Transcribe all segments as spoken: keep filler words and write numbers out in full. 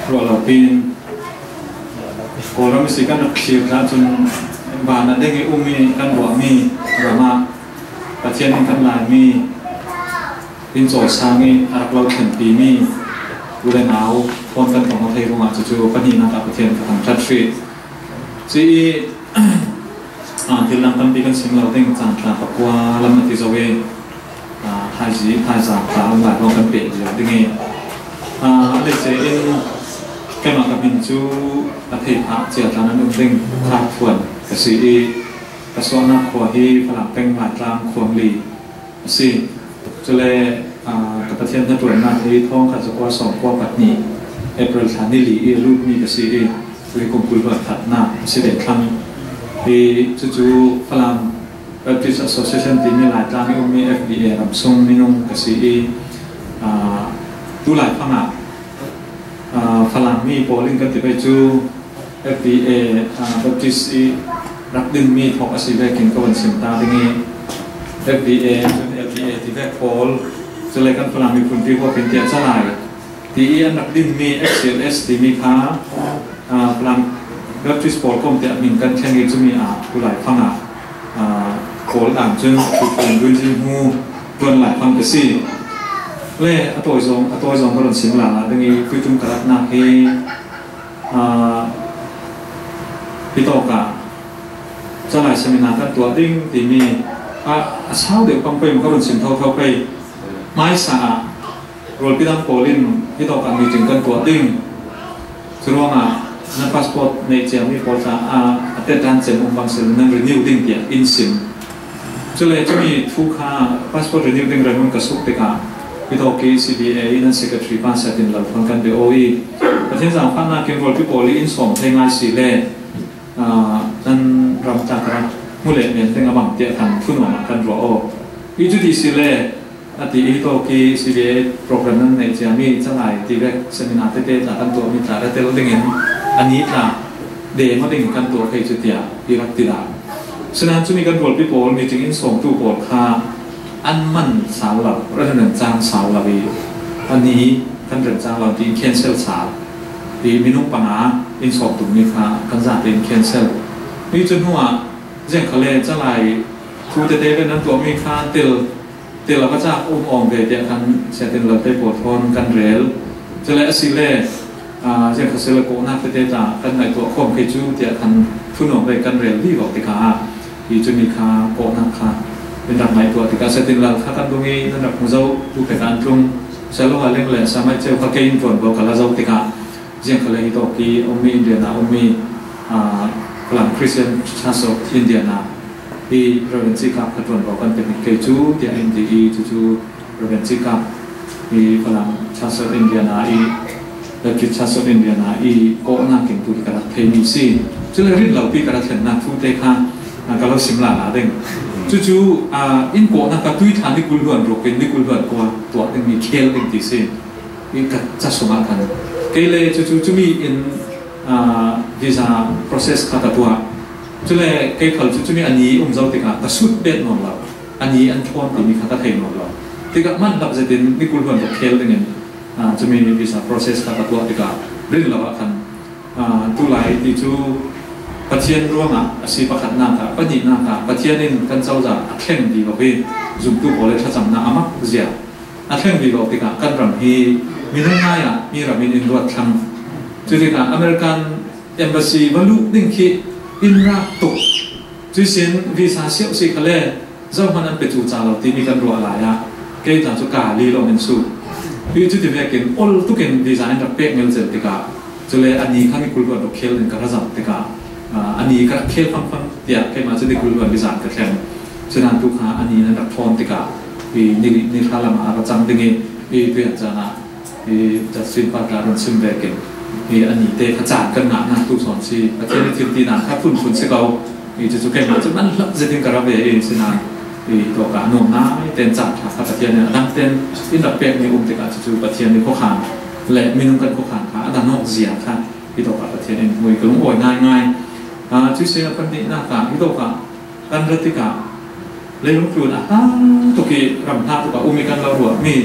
Ruah lo pin, Kawlram i si kan rak thlir ta cun, van a deng i um i kan ruahmi ramah Pathian in kan laimi in cawisang i a rak lo thlenpimi u le nau thawn kan tong aw thei ruangah cucu pahnihnak ah Pathian ka thangṭhat hrih. Ci i, aa, thil dang tampi kan sim lo ding, caan tla pakua lam a ti zo i, aa, thaizing, thaizang tla um lai ruang kan peh lio ding i, aa, a leice in keimah ka hmin cu a thei phah cia tla nan um ding Kha Thuan ka si i, ka suahnak khua hi Falam peng Laitlang khuam li a si. Cule, aa, ka Pathian hnaṭuannak hi thawngkhat zakua sawmkua pahnih April thla ni li i a lutmi ka si i, cule kum kul hluan khatnak a si ve thlang i, cucu Falam Baptist Association timi Laitlang i ummi F B A ramsung minung ka si i, aa, tulai fangah, aa, Falam mi pawl in kan ti pei cu, F B A, aa, Baptist i rak dinmi thawk a si vekin ka van sim ta ding i, F B A cun L B A ti vek pawl, cule kan Falam miphun pi huap in tiah calai ti i an rak dinmi F C L S timi kha, aa, Falam Baptist pawl kom tiah min kan thleng i, cumi ah tulai fangah, aa, pawl dang cun Pu Pu Dun Zin Hmu tuan lai fang ka si. Le a tawi zong, a tawi zong ka run sim lala ding i, tuitum ka ratnak hi, aa, hi tawk ah calai seminar kan tuah ding timi a, a sau deuh pang pei maw ka run sim thotho pei. Hmaisa ah rualpi dang pawl in hi tawk ah meeting kan tuah ding. Curuangah nan passport neih ciami pawl caah a tet dan cem um bang si nan renew ding tiah in sim. Cule cumi thu kha passport renew ding remon ka suk tikah hi tawk i C B A i nan secretary pa Satin Lal phone kan bia aw i, Pathian zaangfahnak in rualpi pawl i in sawm thei ngai si le, aa, nan ram tla ka rak hmu le men ding a bang tiah kan thunuam ah kan ruah aw i, cuti si le a ti i, hi tawk i C B A program nan neih ciami calai ti vek seminar tete tla kan tuahmi tla ra tel dingin a ni tla demo ding kan tuah thei cu tiah i rak ti dah. Sinain cumi kan rualpi pawl meeting in sawmtu pawl kha an man sal lo, ran ran cang sal lo i a ni kan ran cang lo tiin cancel sal i, minung panga in sawmtu mi kha kan zate in cancel. Hi cu hnuah ziangkhale calai thu tete ve nan tuahmi kha tel tel a va cak um awng ve tiah khan Satin Lal te pawl thawn kan rel. Cule a si le, aa, ziangkhal si le kawhnak tete tla kan ngaihtuah khawm khi cu tiah khan thunuam ve kan rel vivo tikah hi cumi kha kawhnak kha in rak ngaihtuah tikah Satin Lal kha kan dung i nan rak hmu zo tu pek an tlung. Salo a leng le samai ceu kha kei in tuan bo ka la zo tikah ziangkhale hi tawk i ummi Indiana ummi, aa, Falam Christian Church of Indiana i Reverend Cikap kha tuan bo kan pek kei cu tiah in ti i, cucu Reverend Cikap i Falam Church of Indiana i Baptist Church of Indiana i kawhnak in tu hi ka rak theimi si. Cule rin lopi ka rak thlennak thu te kha, aa, ka lo sim lala ding. Cucu, aa, in kawhnak ka tui ṭha ni kul hluan ruk in ni kul hluan kua tuah ding mi khel ding ti si. I ka ca sungah khan kei le cucu cumi in, aa, visa process kha ka tuah. Cule kei khal cu cumi a ni um zo tikah ka sut bet nawn lo. A ni an thawn timi kha ka thei nawn lo. Tikah man hlap zetin ni kul hluan ruk khel dingin, aa, cumi visa process kha ka tuah tikah rin lo ah khan, aa, tulai ti cu Pathian ruangah a si pakhatnak ah, pahnihnak ah Pathian in kan cozah a thleng vivo i zumtu pawl le thlacamnak a mak zia a thleng vivo tikah kan ram hi minung ngai ah mi ram in in ruat thlang. Cu tikah American embassy va luh ding khi in rak tuk. Cuihsin visa siauh si khale zohman an pe cu ca lo timi kan ruah lai ah kei ta cu ka li lawng in su. Hi cuti vekin ol tukin visa in rak pek ngel zel tikah, cule a ni kha ni kul hluan ruk khel in ka ra zam tikah, aa, a ni ka rak khel fangfang tiah keimah cu ni kul hluan visa ka thleng. Sinain tu kha a ni nan rak thawn tikah i ni, ni hra lam ah a ra cang ding i, i tuian caan ah i Justin pa tla run sim vekin i a ni te kha caan kan ngahnak tu sawn si. Pathian i thil tinak kha phunphun si ko. I cucu keimah cu man hlap zetin ka ra ve i sinain i tawkah nuam nain caan ṭha kha Pathian in a dang ten in rak pekmi um tikah cucu Pathian i khuakhan le minung kan khuakhan kha a dang awk zia kha i tawkah Pathian in hmui ka lungawi ngaingai. Aa, cuihsin a pahnihnak ah i tawkah kan ra tikah leilung tlun a hla tuk i ram hla tuk ah um i kan lo ruahmi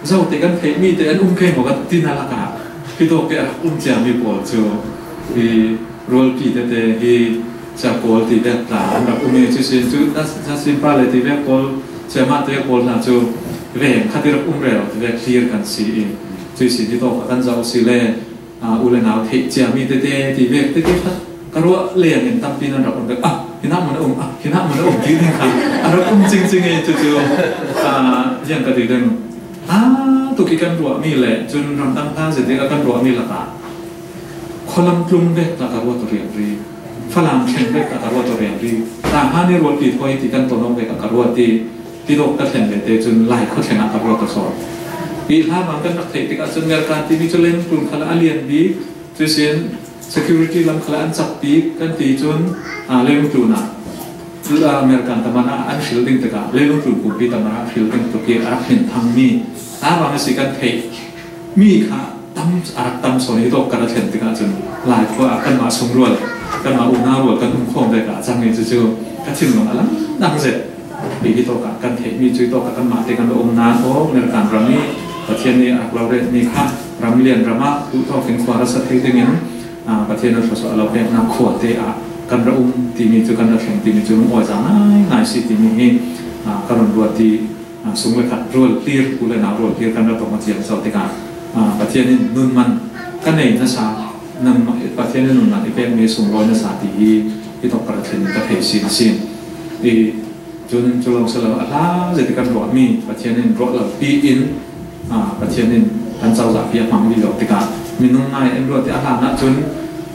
zote kan theihmi te an um kei maw kan ti hna lakah Hi tawk te a rak um ciami pawl cu hi rualpi tete hi cia pawl ti vek tla an rak um i, cusin cu na, na sin pa le ti vek pawl, cia mah te pawl hna cu veng khat i rak um rero ti vek thlir kan si i, cuisin hi tawk a kan zoh si le, aa, u le nau theih ciami tete ti vek tete kha ka ruah leng in tampi nan rak um vek. Ah, hinah mun a um, ah, hinah mun a um ti ding kha a rak um cingcing i, cucu, aa, ziang ka ti ding. Aa, tuk i kan ruahmi le cun ramdang hna zetik a kan ruahmi lakah khualam tlung vek ah ka ruat rian ri, Falam thleng vek ah ka ruat rian ri, tla hna nih rualpi thawi ti kan ton awk vek ah ka ruat i, ti dawk ka thlen ve te cun Lai khua thleng ah ka ruat a sawn. I hla vang kan rak theih tikah cun American timi cu leilung tlun khal a lian bik, cuisin security lam khal an cak bik kan ti cun, aa, leilung tlun ah, aa, American taman ah an hril ding tikah leilung tlun pumpi taman ah hril ding tuk i a rak hmin thangmi hla vang a si kan theih mi kha tam, a rak tam sawn i, hi tawk ka ra thlen tikah cun Lai khua ah kanmah sungrual, kanmah unau rual kan um khawm vek ah a cang i, cucu ka thinlung a lang dang zet. Hi, hi tawk ah kan theihmi cu hi tawk ah kanmah te kan ra um nain, aw, American ram i Pathian nih a rak lo retmi kha ram lian ram ah duh thawk in khua ra sa thei dingin, aa, Pathian a thluasuah a lo peknak khua te ah kan ra um timi cu, kan ra thleng timi cu lungawi za ngaingai si timi hi, aa, ka run ruat i, aa, sung le khat rual tir, u le nau rual tir kan ra tong a ciang so tikah, aa, Pathian in nun man ka nei nasa, nan, Pathian in nun man i pekmi sunglawi nasa ti hi, hi tawk ka ra thlen in ka thei sinsin. I, cun cu lo si lo, a hla zet i kan ruahmi Pathian in ruah lo pi in, aa, Pathian in kan cozah pi a hmang dih lo tikah minung ngai in ruat i a hlan ah cun,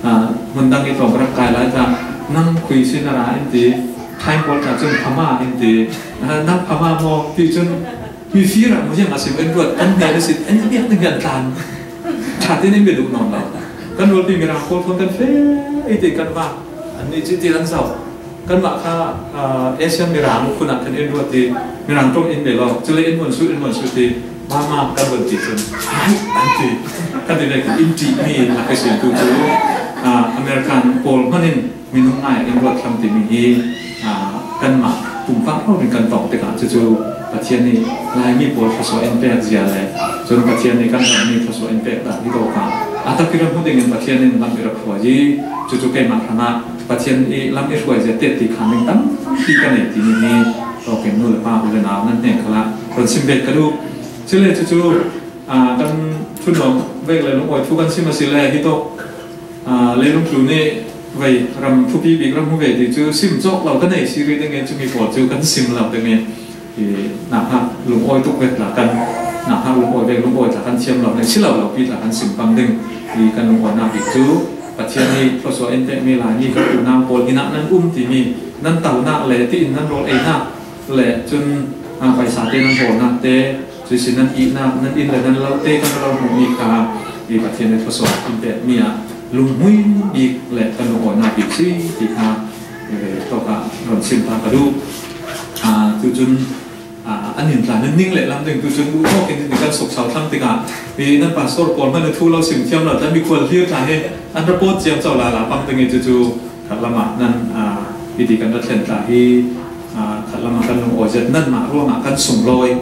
aa, hmun dang i tlawng ka rak kai lai kha, nang khui si na ra in ti, Thai pawl tla cun phama in ti, aa, nang phama maw ti cun, mi fir ah mu ziang a si in ruat, an hnen a si, an biak ding an tlan. Ṭha tein in biak duh nawn lo. Kan rualpi Mirang pawl thawn kan feh i ti kan va, an nih ci ti an zoh. Kanmah kha, aa, Asian Mirang khun ah kan in ruat i, Mirang ṭong in ve law, cule in muan su, in muan su ti, mama kan vun ti cun, hai, an ti. Kan ti ve, in ṭihmi nak a si tu cu, aa, American pawl hmanh in minung ngai in ruat thlam timi hi, aa, kanmah pumpak rori in kan tong tikah cucu Pathian nih Laimi pawl thluasuah in pek zia le cun Pathian nih kan rammi thluasuah in pek dan hi tawk ah a tak i ram hmu dingin Pathian in lam i rak hruai i, cucu keimah hrangah Pathian i lam i hruai zia te ti khan ding tampi ka nei timi hi tawkin nu le pa, u le nau nan hnen khalah ron sim ve ka duh. Cule cucu, aa, kan ṭhutnuam vek le lungawi thu kan sim a si le hi tawk, aa, leilung tlun i vei ram thupi bik ram hmu ve ti cu sim cawk lo ka nei si rih ding i, cumi pawl cu kan sim lo ding i, i, nauhak lungawi tuk vek tla kan, nauhak lungawi vek lungawi tla kan thiam lo, nei si lo lo pi tla kan sim pang ding i, kan lungawinak bik cu Pathian nih thluasuah in pekmi Laimi kan unau pawl inn ah nan um timi, nan tonak le tiin nan rawl einak le cun, aa, paisa te nan hrawlnak te, cuisin nan ihnak, nan inn le nan lo te kan lo hmuhmi kha i Pathian nih thluasuah in pekmi ah lunghmui bik le kan lungawinak bik si ti kha, eh, tawk ah ron sim ta ka duh. Aa, tucun, aa, an in tla nan ning le lam ding tucun duh thawk in kan suk sau thlang tikah i nan pastor pawl hmanh a thu lo sim thiam lo tla mikhual hlir tla hi an report ciang co lala pang ding i cucu khat lam ah nan, aa, i ti kan ra thlen tla hi, aa, khat lam ah kan lungawi zet nanmah ruangah kan sunglawi.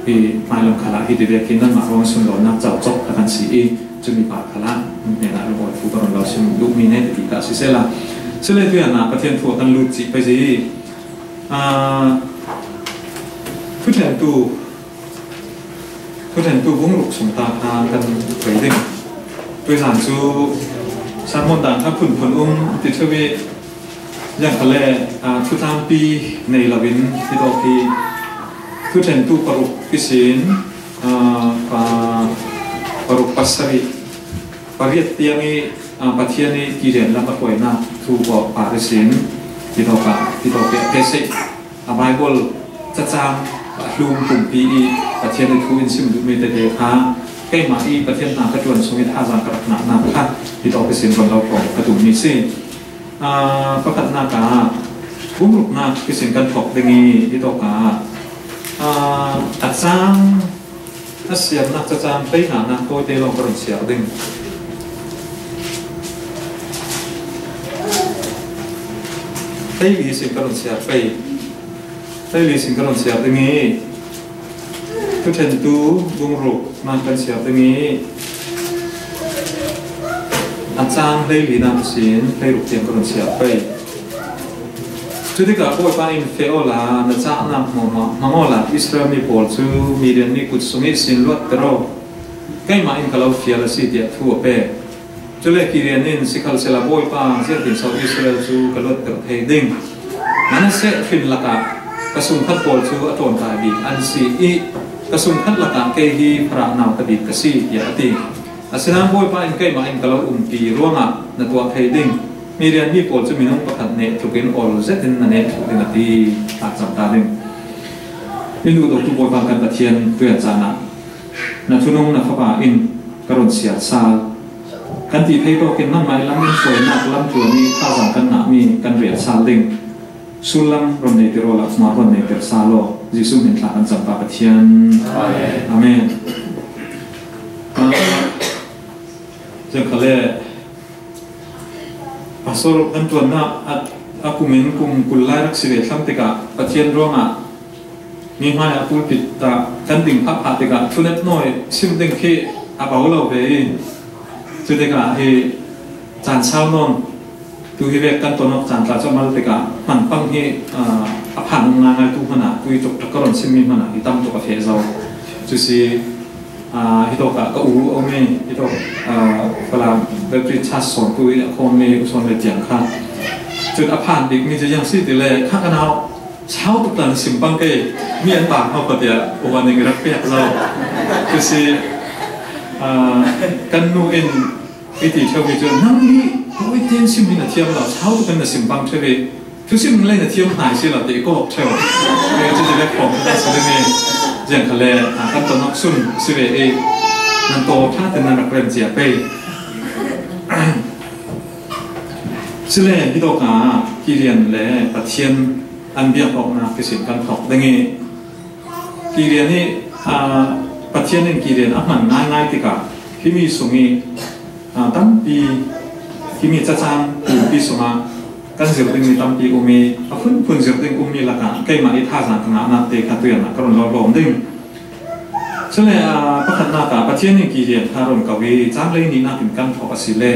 Hi hmailam khalah hi ti vek hi nanmah ruang sunglawinak cocok a kan si i, cumi pa khalah hnenah lungawi thu ka run lo sim duhmi ne ti ka si sehla. Cule tuian ah Pathian thu a kan lut cih pei si i, aa, thuthlentu, thuthlentu bung ruk sung ta kha kan pei ding. Tuizan cu sermon dan kha phunphun um ti ṭheu i, ziangkhal le, aa, thutlampi nei loin hi tawk hi thuthlentu paruk ihsin, aa, pa, paruk pasarih, pariat tiang i, aa, Pathian i Gideon lam a hruainak thu pawl par ihsin hi tawk ah, hi tawk i a pe seh. A Baibal cacang a hlum pumpi i Pathian i thu in sim duhmi tete kha keimah i Pathian hna ka ṭuan sung i thazaang ka rak ngahnak kha hi tawk ihsin von lo tlawm ka duhmi si. Aa, pakhatnak ah bung ruknak ihsin kan thawk ding i hi tawk ah, aa, a cang a siarnak cacang hleinganak tawite lawng ka run siar ding. Hleili sin ka run siar pei. Hleili sin ka run siar ding i thuthlentu bung ruknak kan siar ding i A chang hleili nak sin hleiruk tiang ka run siap pei. Cutikah Bawipa in, "Feh awla na caknak hmang awla Israel mi pawl cu Midian mi kut sung ihsin luatter aw. Keimah in ka lo fial a si," tiah thu a pek. Cule Gideon in, "Sikhalsehla Bawipa, ziangtin so Israel cu ka luatter thei ding? Manasseh hrin lakah ka sungkhat pawl cu a ṭawnṭai bik an si i ka sungkhat lakah kei hi farah nauta bik ka si," tiah a ti. "Asinain Bawipa in keimah in ka lo umpi ruangah na tuah thei ding. Midian mi pawl cu minung pakhat neh tlukin awl zetin na neh thluk ding," a ti. Thlak cang ta ding. I duhdawtu Bawipa kan Pathian, tuian caan ah na thunung na fapa in ka run siat sal. Kan ti thei tawkin nangmah i lam in hruainak lamtluan i thazaang kan ngahmi kan riat sal ding. Sullam run neiter awla hmual run neiter sal aw. Jesuh hmin thla kan campa Pathian. Amen. Amen. Ah, ziangkhal le Pastor kan ṭuannak a, a kumin kum kul lai rak si ve thlam tikah Pathian ruangah mi hmaiah pulpit ah kan ding phahphah tikah thunep nawi sim ding khi a bo lo ve i, cutikah hi caan sau nawn tu hi vek kan ton awk caan tla cu a mal tikah hman pang hi, aa, a phan um ngaingai tu hmanah tui tuk tak ka run simmi hmanah hi tam tuk a feh zo. Cu si, aa, hitawk ah ka u a um i, hitawk, aa, Falam Baptist Church sawntu i a khawmmi u sawn le tiang kha cun a phan bikmi cu ziang si ti le kha ka nau sau tuk tan sim pang kei, mi an pang hau kha tiah upa ning rak piak lo. Cu si, aa, kan nu in i ti ṭheu mi cu, "Nang hi Bawi tein sim hi na thiam lo, sau tuk kan na sim pang ṭheu i, thusim le na thiam hnai si lo," ti i kawk ṭheu. Cu ti le khawm ka si ding i, ziangkhal le, aa, kan ton awk sun si ve i, nan taw ṭha tein nan rak rem cia pei. Cule hitawk ah Gideon le Pathian an biak awknak ihsin kan thawk ding i, Gideon nih, aa, Pathian in Gideon a hman ngaingai tikah himi sung i, aa, tampi, himi cacang pumpi sungah kan zir dingmi tampi um i, a phunphun zir ding ummi lakah keimah i thazaang ka ngahnak te kha tuian ah ka run lo lawm ding. Cule, aa, pakhatnak ah Pathian in Gideon kha run ko i, cang lei nihnak in kan thawk a si le,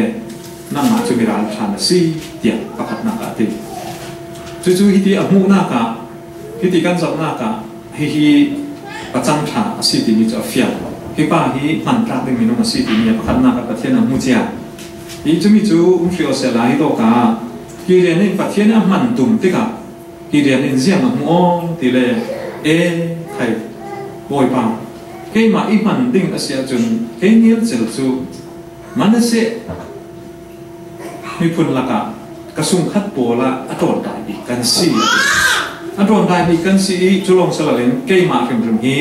nangmah cu mi ralṭha na si, tiah pakhatnak ah a ti. Cucu hiti a hmuhnak ah, hiti kan zohnak ah, hihi pacang ṭha a si timi cu a fiang. Hi pa hi hman tlak ding minung a si timi a pakhatnak ah Pathian a hmu cia. Hi cumi cu um hrih aw sehla, hitawk ah Gideon in Pathian a hman tum tikah Gideon in ziang a hmu aw ti le, "E khai, Bawipa, keimah i hman ding a si ahcun kei nilcel cu Manasseh miphun lakah ka sungkhat pawl ah a ṭawnṭai bik kan si," a ti. "A ṭawnṭai bik kan si i, cu lawng si loin keimah hrimhrim hi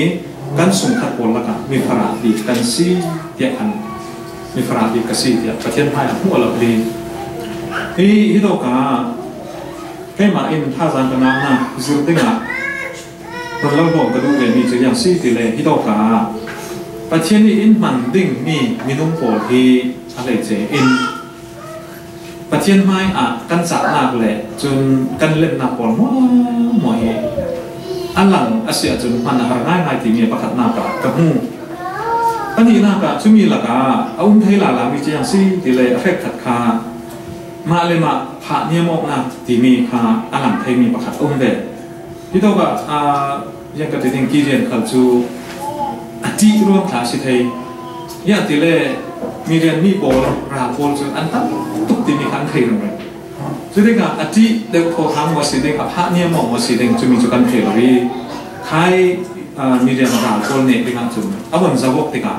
kan sungkhat pawl lakah mi farah bik kan si, tiah khan mi farah bik ka si," tiah Pathian hmai a hmuh a lo li. Hi, hitawk ah keimah in thazaang ka ngahnak zir dingah run lo lawm ka duh vemi cu ziang si ti le, hitawk ah Pathian nih in hman dingmi minung pawl hi a hleice in Pathian hmai ah kan cahnak le cun kan lennak pawl hmuahhmuah hi a lang a si ahcun hman a har ngaingai timi a pakhatnak ah ka hmu. Pahnihnak ah cumi lakah a um thei lala mi cu ziang si ti le, a hrekkhat kha mah le mah phah niam awknak timi kha a lang theimi pakhat a um ve. Hitawk ah, aa, ziang ka ti ding, Gideon khal cu a ṭih ruang thla a si thei. Ziang ti le Midian mi pawl, ral pawl cu an tam tuk timi kha an thei ringring. Cutikah a ṭih deuh thawthang maw si ding, a phah niam awk maw si ding, cumi cu kan thei lo i, khai, aa, Midian ral pawl neh dingah cun a von zoh awk tikah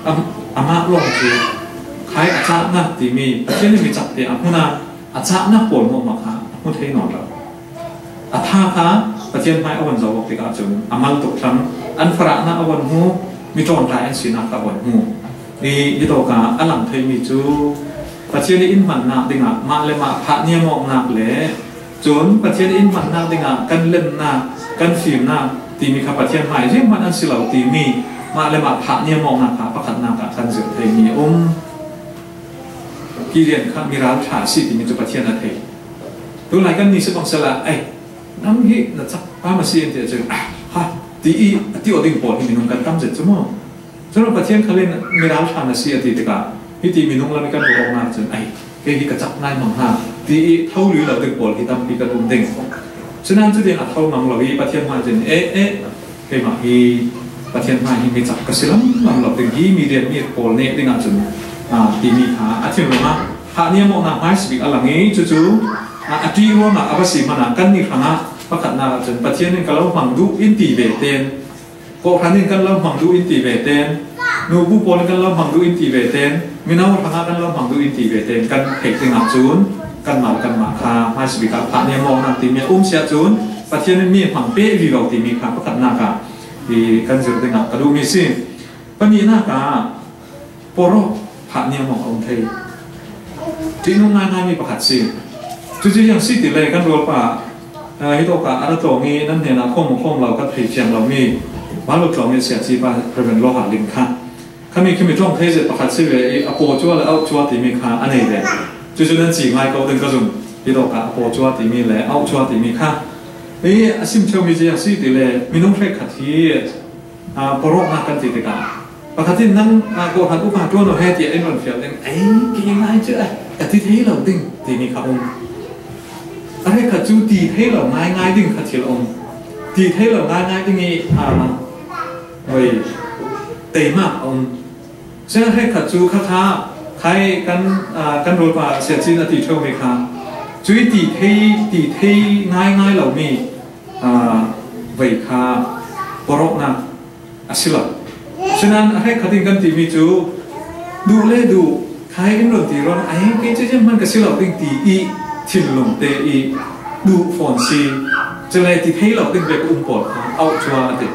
a, amah lawng cu khai a cahnak timi Pathian nih mi cak te a hmun ah a cahnak pawl hmuahhmuah kha a hmu thei nawn lo. A tha kha Pathian hmai a von zoh awk tikah cun a mal tuk thlang, an farahnak a von hmu, mi ṭawnṭai an sinak kha a von hmu. Hi, hitawk ah a lang theimi cu Pathian ih in hmannak dingah mah le mah phah niam awknak le cun Pathian ih in hmannak dingah kan lennak, kan fimnak timi kha Pathian hmai zianghman an si lo timi mah le mah phah niam awknak kha pakhatnak ah kan zir theimi a um. Gideon kha mi ralṭha a si timi cu Pathian a thei. Tulai kan ni si bang sehla, "Ei, nang hi na cakpa maw si?" an ti ahcun, "Ah, ha," ti i a ti aw ding pawl hi minung kan tam zet cu maw? Cun Pathian khal in mi ralṭha na si a ti tikah, Hiti minung lam i kan ruah awknak cun, ai, kei hi ka cak ngai mang hna, ti i tho lui lo ding pawl hi tampi kan um ding. Cunan cu ding a tho ngam lo i Pathian hmai cun, eh, eh, keimah hi Pathian hmai hi mi cak ka si lam lam lo ding, hi mi rian mi pawl nek ding ahcun, ah, timi kha a thinlung ah hahniam awknak hmai si bik a lang i, cucu, ah, a ṭih ruangah a va si hmanh ah kannih hrangah pakhatnak ahcun Pathian in ka lo hmang duh in ti ve ten, kawhhran in kan lo hmang duh in ti ve ten, nubu pawl in kan lo hmang duh in ti ve ten, mino hrangah kan lo hmang duh in ti ve ten kan theih ding ahcun kanmah le kanmah kha hmaisabik ah hahniam awknak timi a um si ahcun Pathian in mi hmang peh vivo timi kha pakhatnak ah i kan zir dingah ka duhmi si. Pahnihnak ah, porh awk hahniam awk a um thei. Ṭihnung ngaingaimi pakhat si. Cucu ziang si ti le kan rualpa, eh, hi tawk ah a ra tlawng i nan hnenah khawm khawm lo ka thei fiang lomi Balut tlawng i siaci pa Reverend Loha Ling kha, khami khimi ṭong thei zet pakhat si ve i, a paw cua le auh cua timi kha a nei ve. Cucu nan ci ngai ko ding ka zum. Hi tawk ah a paw cua timi le auh cua timi kha i a sim ṭheumi ziang si ti le minung hrekkhat hi, aa, porh awknak kan ti tikah, pakhat in nang, aa, kawhhran upa ṭuan aw he tiah in run fial ding. Ei, kei ngai cu, eh, ka ti thei lo ding timi kha um. A hrekkhat cu ti thei lo ngaingai ding kha thil a um. Ti thei lo ngaingai ding i, aa, voi teimak a um. Cun a hrekkhat cu khakha khai kan, aa, kan rualpa siacin a ti ṭheumi kha cui ti thei, ti thei ngaingai lomi, aa, voi kha porh awknak a si lo. Cunan a hrekkhat in kan timi cu, duh le duh, khai in run ti run, a heng kei cu ziang hman ka si lo ding ti i thinlung te i duh fawn si. Cule ti thei lo ding ve ka um pawl kha auh cua a ti.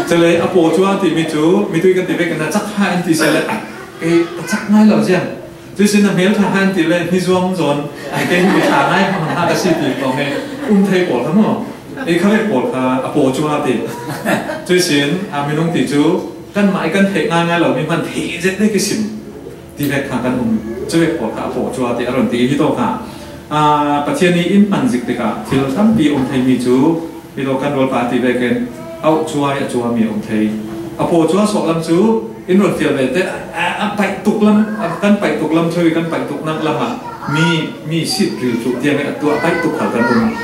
Cule a paw cua timi cu, mitui kan ti ve kan cak ha in ti si le, a, kei ka cak ngai lo ziang. Cuihsin a hmel ṭha hna an ti le, hni zuang zawn, ai, kei hi mi ṭha ngai hmang hna ka si ti kong he, um thei pawl kha maw? Ei kha vek pawl kha a paw cua ti. Cuihsin, a minung ti cu, kanmah i kan theih ngaingai lo mi hman thei zet dek i sim ti vek kha kan um. Cu vek pawl kha a paw cua ti a run ti hi tawk kha. Aa, Pathian i in hman zik tikah thil tampi um theimi cu, hi tawk kan rualpa ti vekin auh cuai a cuami a um thei. A paw cua sawh lam cu in run fial ve te, a, a paih tuk lam, a kan paih tuk lam ṭheu i kan paih tuknak lam ah mi, mi sit ril tluk tiang i a tuah paih tuk khal kan um.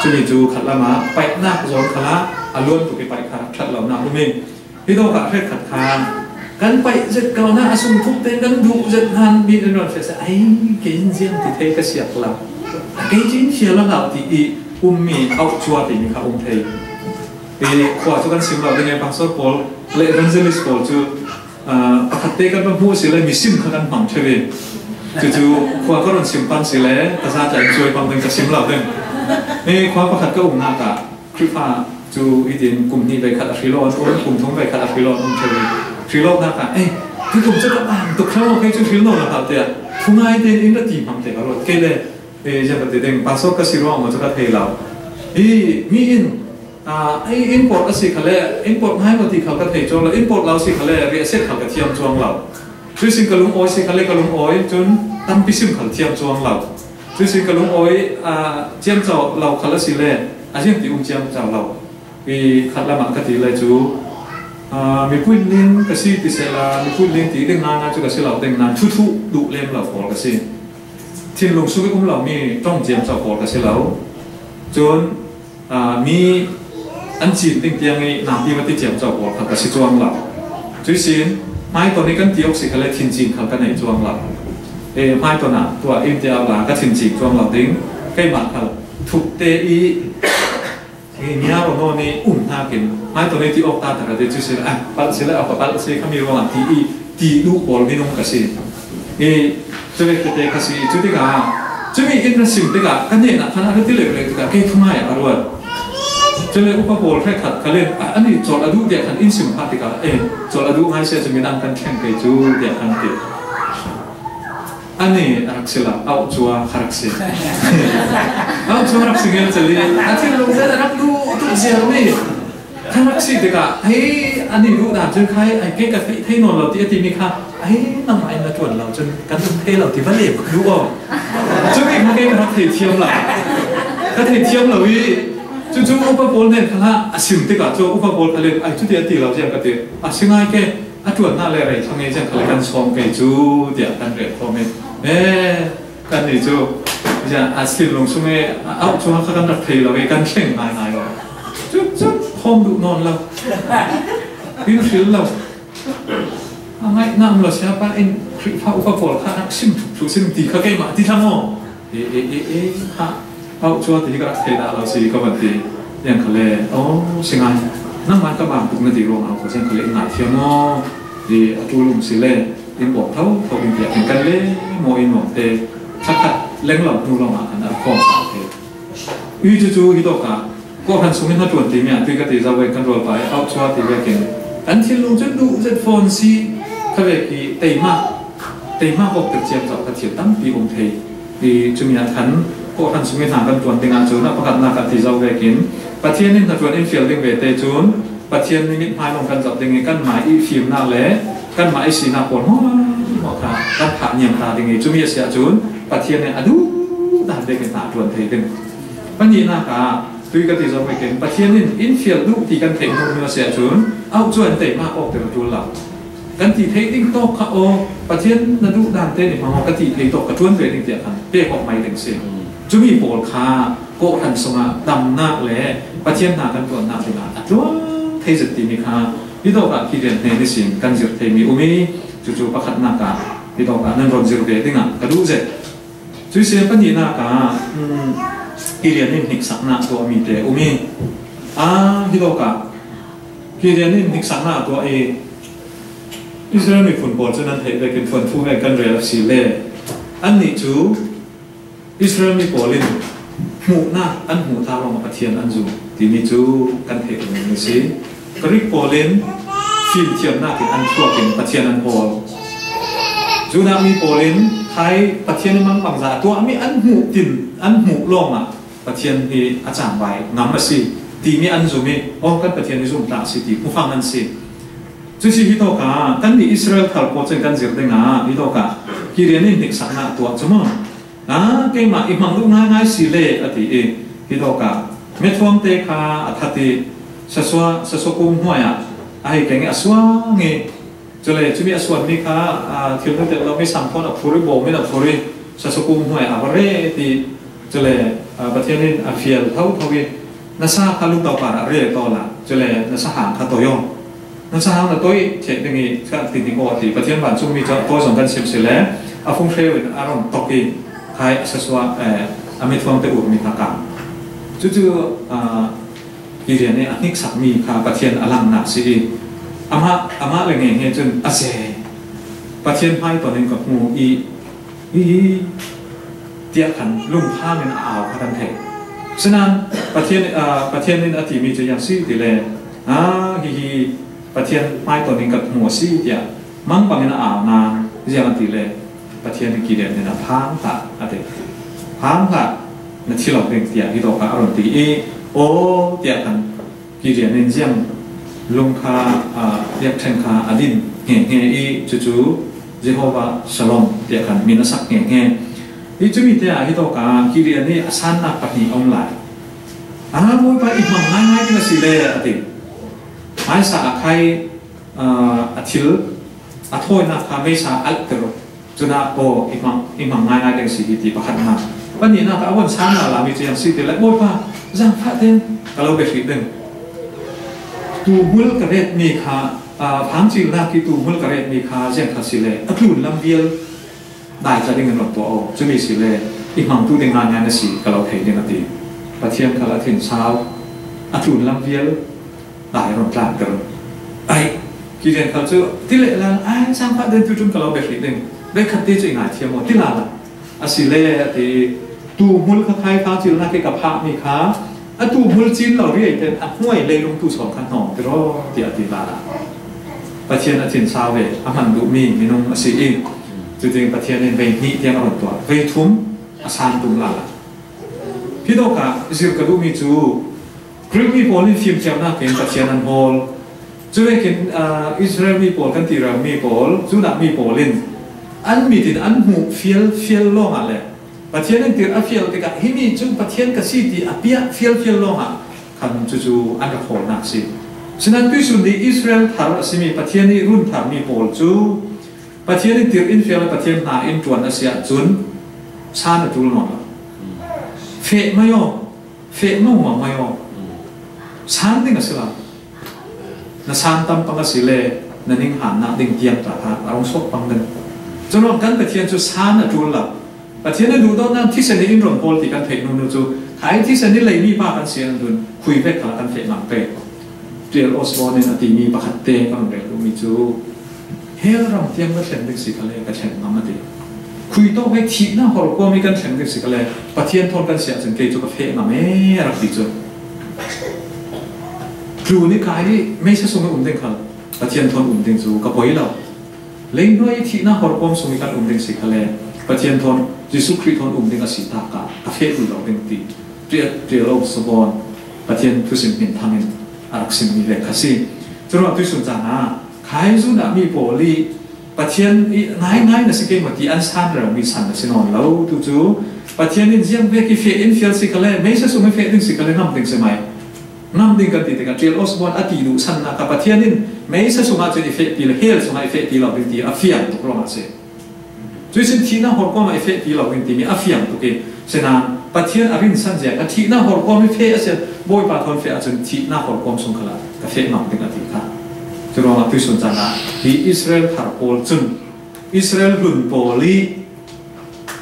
Cumi cu khat lam ah paihnak zawn khal ah a luan tuk i paih kha ṭhat lonak um i, hi tawk ah hrekkhat kha kan paih zet ko hna, a sung thuk tein kan duh zet hna mi in run fial seh, ai, kei in ziang ti thei ka siak lo. Kei cu in fial lo ti i ummi auh cua timi kha um thei. Hi khua cu kan sim lo ding i pastor pawl le evangelist pawl cu, aa, pakhat te kan va hmuh si le mi sim kha kan hmang ṭheu i, cucu khua ka run sim pan si le ka za tla in cuai pang ding ka sim lo ding. Hi khua pakhat ka umnak ah, Khrihfa cu hitin kum hnih veikhat a hril awk an um, kum thum veikhat a hril awk an um ṭheu i, hril awknak ah, "Ei, hi kum cu ka bang tuk ṭheu, kei cu hril nawn lo hlah," tiah thungai tein in ra ti hmang te ka ruat. Kei le, eh, ziang ka ti ding, pastor ka si ruang maw cu ka thei lo. Hi mi in, ah, ei, in pawt a si khale, in pawt ngai maw ti khal ka thei cuang lo, in pawt lo si khale, riahsiat khal ka thiam cuang lo. Cuihsin ka lungawi si khale, ka lungawi cun tampi sim khal thiam cuang lo. Cuihsin ka lungawi, aa, ciamco lo khal a si le, a ziangti um ciamco lo. I khat lam ah ka ti le cu, aa, mipuih ling ka si ti sehla, mipuih ling ti ding ngaingai cu ka si lo ding nain, thuthuh duh lem lo pawl ka si. Thinlung sung i um lomi ṭong ciamco pawl ka si lo. Cun, aa, mi an cin ding tiang i nampi va ti ciamco pawl kha ka si cuang lo. Cuihsin, hmaiton i kan ti awk si khale, thincin khal ka nei cuang lo. E, hmaiton ah tuah in tiah la ka thincin cuang lo ding. Keimah khal thuk te i, i nia ro nawn i um hnakin, hmaiton i ti awk ta tak a ti cu si le, ah, palh si le, a palh si khami ruangah ti i, ti duh pawl minung ka si. I, cuvek tete kha si, cu tikah, cumi in ra sim tikah, ka hnenah khan a ra ti leuleu tikah, kei thungai ah a ruat. Cule upa pawl hrekkhat kha le, a, an i colh a duh tiah khan in sim phah tikah, eh, colh a duh ngai si ah cu midang kan thleng pei cu, tiah khan ti. Ani a rak si lo, auh cua kha rak si. Auh cua rak si ngelcel i, a thinlung zet a rak duh tuk ziarmi kha rak si tikah, hei, ani duh dan cun khai, ai, kei ka theih thei nawn lo ti a timi kha, ai, nangmah in na ṭuan lo cun kan um thei lo ti va lem duh aw. Cumi kha kei ka rak thei thiam lo. Ka thei thiam lo i, cucu upa pawl hnen khalah a sim tikah cu upa pawl kha le, ai, cuti a ti lo ziang ka ti. A si ngai ke. A ṭuanna le rei thang ei ziang kha le kan sawm kei cu tiah kan rel khawm ei. Eh, kan ni cu ziang a thinlung sung ei a auh cungah kha kan rak thei lo ei, kan thleng ngaingai lo. Cup cup khawm duh nawn lo. In hril lo. A ngaihnak um lo, siapa in Khrihfa upa pawl kha rak sim thuk thuk sim ti kha keimah ti thlang aw. E, e, e, e, ha, auh cua ti hi ka rak thei dah lo si ka van ti. Ziang kha le, aw, si ngai. Nangmah ka bang tuk na ti ruang auh kha ziang kha le i ngai thiam aw. I a ṭul um si le, in bawm tho, tho in tiah kan le, maw in nuam te, thakhat leng lo hnu lawngah kan a khawm sa te. I cucu hi tawk ah, kawhhran sungin hnaṭuan timi ah tui ka ti zo ve kan rualpa i auh cua ti vekin kan thinlung cu duh zet fawn si kha vek i teima, teima kawk tek ciam zoh kha thil tampi um thei. I cumi ah khan kawhhran sungin hna kan ṭuan dingah cun a pakhatnak ah ti zo vekin Pathian in hnaṭuan in fial ding ve te cun Pathian nih mithmai lawng kan zoh ding i kanmah i fimnak le kanmah i sinak pawl hmuahhmuah kha kan thah niam ta ding i cumi a si ahcun Pathian nih a duh dan vekin hna a ṭuan thei ding. Pahnihnak ah tui ka ti zo vekin Pathian in in fial duh ti kan theih hnu hnu a si ahcun auh cuan teima kawk te ka ṭul lo. Kan ti thei ding tawk kha aw, Pathian na duh dan te nih hmang aw, ka ti thei tawk ka ṭuan ve ding tiah khan pek awk mai ding si. Cumi pawl kha kawhhran sungah damnak le Pathian hna kan ṭuannak dingah a tluang thei zet timi kha hi tawk ah Gideon hnen ihsin kan zir theimi um i cucu pakhatnak ah hi tawk ah nan rawn zir ve dingah ka duh zet. Cuih si pahnihnak ah, um, Gideon in hniksaknak tuahmi te um i, ah, hi tawk ah Gideon in hniksaknak a tuah i Israel miphun pawl cu nan theih vekin fuanthu ve kan rel a si le annih cu Israel mi pawl in hmuhnak an hmuh ta lawng Pathian an zum timi cu kan theih rih a si. Greek pawl in fimthiamnak in an thluak in Pathian an hawl. Judah mi pawl in khai Pathian i mangbangza a tuahmi an hmuh tin an hmuh lawngah Pathian hi a cangvai ngam a si timi an zum i, aw, kan Pathian hi zumhtlak a si ti hmuhfang an si. Cusi hi tawk ah kannih Israel thar pawl cun kan zir dingah hi tawk ah Gideon in hniksaknak a tuah cu maw? Ah, keimah i hmang duh ngaingai si le a ti i hi tawk ah methuang te kha a that i sasua, sasua kung hnuai ah a hei keng i a suang i cule cumi a suanmi kha, ah, thil hnu telh lomi sang thawn a phur i bawm in a phur i sasua kung hnuai ah a va re ti cule, ah, Pathian in a fial thotho i na sa kha lungto par ah re taw la cule na sa hang kha tawi aw. Na sa hang na tawi ṭheh ding i ka ti ding aw a ti. Pathian vancungmi cu a tawi zong kan sim si le a fung hreu in a run tok i khai a sasua, eh, a mithuang te urmi kha kang. Cucu, ah, Gideon nih a hniksakmi kha Pathian a langnak si i amah, amah le nge nge cun a zei Pathian hmai ton in ka hmu i, i, tiah khan lungphang in a au kha kan thei. Sinain Pathian, ah, Pathian in a timi cu ziang si ti le, ah, hihi Pathian hmai ton in ka hmu a si tiah mangbang in a au nain ziang a ti le Pathian in Gideon in a phang hlah a ti. Phang hlah na thi lo ding tiah hi tawk ah a run ti i aw tiah khan Gideon in ziang lung kha, ah, biakṭheng kha a din hnge hnge i cucu Jehovah Shalom tiah khan min a sak hnge hnge. Hi cumi te ah hi tawk ah Gideon nih a sannak pahnih a um lai. Ah, Bawipa i hmang ngaingai ding a si le a ti. Hmaisa a khai, ah, a thil a thawinak kha meisa alh ter. Cun ah, aw, i hmang, i hmang ngaingai ding si hi ti pakhatnak. Pahnihnak ah a von sang lala mi cu ziang si ti le, Bawipa, zaangfah tein ka lo bia hrih ding. Tuuhmul ka retmi kha, aa, fangcilnak i tuuhmul ka retmi kha ziang kha si le, a tlun lam vial dai ca ding in rak tuah aw. Cumi si le, i hmangtu ding ngaingai na si ka lo thei ding a ti. Pathian khal a thin sau, a tlun lam vial, ai, run tlangter. Ai, Gideon khal cu, ti lehlang, ai, zaangfah tein tuucun ka lo bia hrih ding. Voikhat te cu i ngaithiam maw, ti lala. A si le, a ti, tuuhmul kha khai fangcilnak i ka phahmi kha, a tuuhmul cin lo riai tein a hnuai leilung tu sawn kha hnawng ti raw, tiah a ti lala. Pathian a thin sau ve, a hman duhmi minung a si i, cutin Pathian in vei hnih tiang a run tuah, vei thum a san tum lala. Hi tawk ah zir ka duhmi cu Greek mi pawl in fimthiamnak in Pathian an hawl. Cuvekin, aa, Israel mi pawl kan ti rami pawl, Judah mi pawl in an mit in an hmuh fial fial lawngah le Pathian in tirh a fial tikah himi cu Pathian ka si ti a piah fial fial lawngah khan cucu an rak hawlnak si. Sinan tuisun ni Israel thar a simi Pathian ih run tharmi pawl cu Pathian ih tirh in fial, Pathian hna in ṭuan a si ahcun san a ṭul nawn lo. Feh mai aw, feh maw mai aw. San ding a si lo. Na san tam pang a si le na ninghannak ding tiang ta kha a rung suak pang ding. Curuang kan Pathian cu san a ṭul lo. Pathian a duhdawtnak thisen nih in run pawl ti kan theih hnu cu, khai thisen nih leimi pa kan si an dun, khui vek kha kan feh ngam pei. Ṭial Osborne in a timi pakhat te kan rel duhmi cu, hell ram tiang ka thleng ding si kha le ka thleng ngam a ti. Khui tawk vek thihnak horkuam i kan thleng ding si kha le Pathian thawn kan si ahcun kei cu ka feh ngam e a rak ti cu. Tlu nih kai i meisa sung i um ding khal Pathian thawn um ding cu ka poi lo. Leihnuai i thihnak horkuam sung i kan um ding si kha le Pathian thawn, Jesuh Khrih thawn um ding a si tak ah ka feh ti lo ding ti. Ṭial, ṭial awk sabon Pathian thusim hmin thang in a rak simmi vek kha si. Curuangah tuisun caan ah khai zun ah mi pawl i Pathian i ngaingai na si keimah ti an san rero mi san na si nawn lo. Tu cu Pathian in ziang vek i feh in fial si kha le meisa sung i feh ding si kha le ngam ding si mai. Ngam ding kan ti tikah Ṭial Osborne a ti duh sannak kha Pathian in meisa sungah cun i fehpi le hell sungah i fehpi lo ding ti a fiang tuk ruangah a si. Cuihsin thihnak horkuam ah i fehpi lo ding timi a fiang tuk i, sinain Pathian a rinsan zia kha thihnak horkuam i feh a si, Bawipa thawn feh ahcun thihnak horkuam sung khalah ka feh ngam ding a ti kha. Curuangah tuisun caan ah hi Israel thar pawl cun Israel hlun pawl i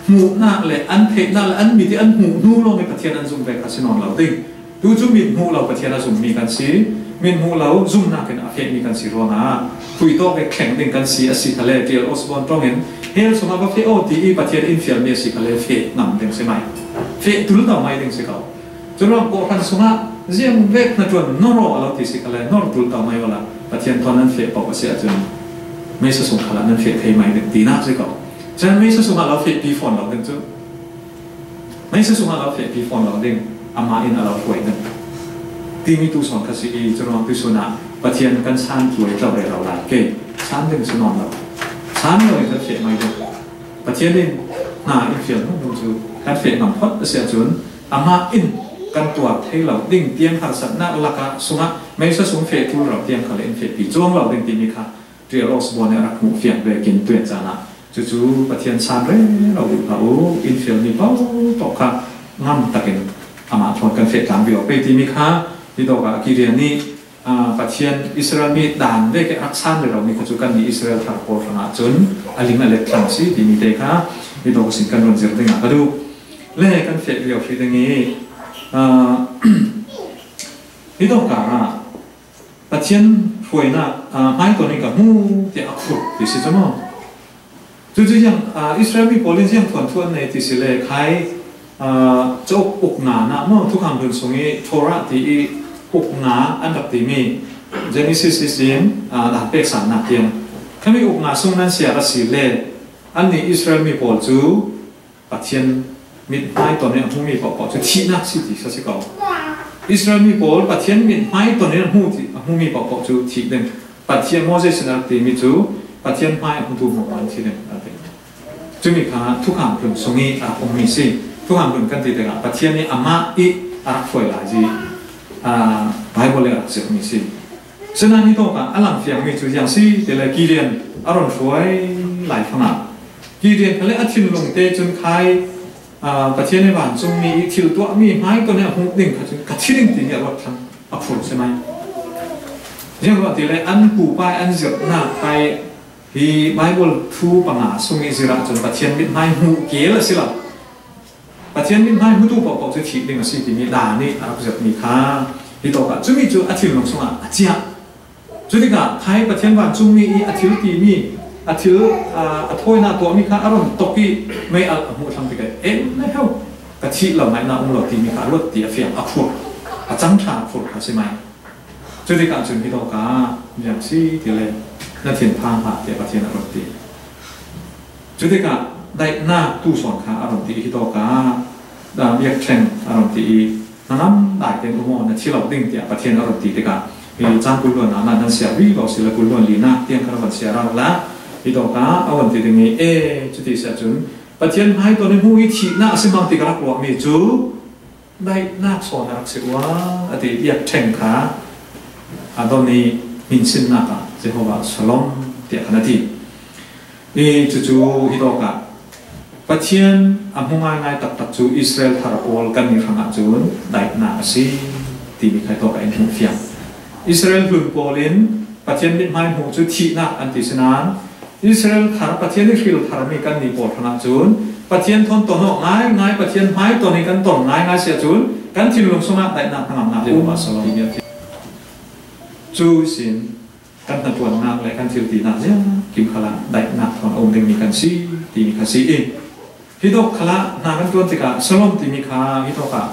hmuhnak le an theihnak le an mit i an hmuh hnu lawng i Pathian an zumh ve kha si nawn lo ding. Tu cu mit hmuh lo Pathian a zummi kan si, mit hmuh lo zumnak in a fehmi kan si ruangah khui tawk vek thleng ding kan si a si kha le Ṭial Osborne ṭong in hell sungah va feh aw ti i Pathian in fialmi a si kha le feh ngam ding si mai. Feh tul tau mai ding si ko. Curuang kawhhran sungah ziang vek hna ṭuan nor aw a lo ti si kha le nor tul tau mai awla Pathian thawn nan feh paoh a si ahcun meisa sung khalah nan feh thei mai ding tinak si ko. Cun meisa sungah lo fehpi fawn lo ding cu. Meisa sungah lo fehpi fawn lo ding, amah in a lo hruai ding timi tu sawn kha si i, curuang tuisun ah Pathian kan san tuai tlo rero lai ke, san ding si nawn lo. San lo in kan feh mai ding. Pathian in hna in fial hnu cu kan feh ngam phot a si ahcun, amah in kan tuar thei lo ding tiang harsatnak lakah sungah meisa sung feh ṭul rero tiang kha le in fehpi cuang lo ding timi kha Ṭial Osborne nih a rak hmuh fiang vekin tuan caan ah cucu Pathian san rero duh hlah u, in fialmi paoh paoh kha ngam takin amah thawn kan feh tlang viau pei timi kha hi tawk ah Gideon nih, aa, Pathian Israel mi dan vek i a rak san rero mi kha cu kannih Israel thar pawl hrangah cun a ling a let thlang si timi te kha hi tawk sin kan run zir dingah ka duh. Le kan feh viau hrih ding i, aa, hi tawk ah Pathian hruainak, aa, hmaitonin ka hmu tiah a khur ti si cu maw? Cucu ziang, aa, Israel mi pawl in ziang thuanthu an nei ti si le khai, aa, cauk uk nga na maw, Thukham Hlun sung i Torah ti i uk nga an rak timi Genesis ihsin, aa, dan pek sannak tiang khami uk nga sung nan siar a si le annih Israel mi pawl cu Pathian mithmai ton in a hmumi paohpaoh cu thihnak si ti kha si ko. Israel mi pawl Pathian mithmai ton in a hmu ti, a hmumi paohpaoh cu thih ding. Pathian Moses in a rak timi cu Pathian hmai a hmutu hmuahhmuah an thi ding a ti. Cumi kha Thukham Hlun sung i a rak ummi si. Thukham Hlun kan ti tikah Pathian i amah i a rak hruai lai zi, aa, Bible i a rak zirhmi si. Sinain hi tawk ah a langfiangmi cu ziang si ti le Gideon a run hruai lai fangah Gideon kha le a thinlung te cun khai, aa, Pathian i vancungmi i thil tuahmi hmai ton i a hmuh ding kha cun ka thi ding timi a ruat thlang a phur si mai. Ziang ruah ti le an pupa i an zirhnak khai hi Bible thu panga sung i zirh ahcun Pathian mithmai hmuh keel a si lo. Pathian mithmai hmutu paohpaoh cu thih ding a si timi dan i a rak zirhmi kha hi tawk ah cumi cu a thinlung sungah a ciah. Cutikah khai Pathian vancungmi i a thil timi, a thil, aa, a thawinak tuahmi kha a run tok i mei alh a hmuh thlang tikah en na heu, ka thih lo ngaihnak um lo timi kha a ruat ti a fiang a phur, a cang ṭha a phur kha si mai. Cutikah cun hi tawk ah ziang si ti le na thinphang hlah tiah Pathian a run ti. Cutikah daihnak tu sawn kha a run ti hi tawk ah, aa, biakṭheng a run ti i, na ngam dai tein um aw, na thi lo ding tiah Pathian a run ti tikah, hi caan kul luan ah nan siar vivo si le kul luan linak tiang kha na van siar rau la, hi tawk ah a run ti ding i, e, cuti si ahcun Pathian hmai ton i hmu i thihnak a si mang ti ka rak ruahmi cu, daihnak sawn a rak si rua, a ti. Biakṭheng kha Adoni hminsinnak ah Jehovah Shalom tiah khan a ti. I cucu hitawk ah Pathian a hmu ngaingai taktak cu Israel thar pawl kannih hrangah cun daihnak a si timi kha hitawk ah in hmuh fiang. Israel hlun pawl in Pathian mithmai hmuh cu thihnak an ti sinain Israel thar, Pathian ih hril tharmi kannih pawl hrangah cun Pathian thawn ton awk ngaingai, Pathian hmai ton hi kan ton ngaingai si ahcun kan thinlung sungah daihnak hnangamnak a um timi a fiang. Cu sin kan hnaṭuannak le kan thil tinak ziangkim khalah daihnak thawn a um dingmi kan si timi kha si i, hitawk khalah hna kan ṭuan tikah Shalom timi kha hitawk ah,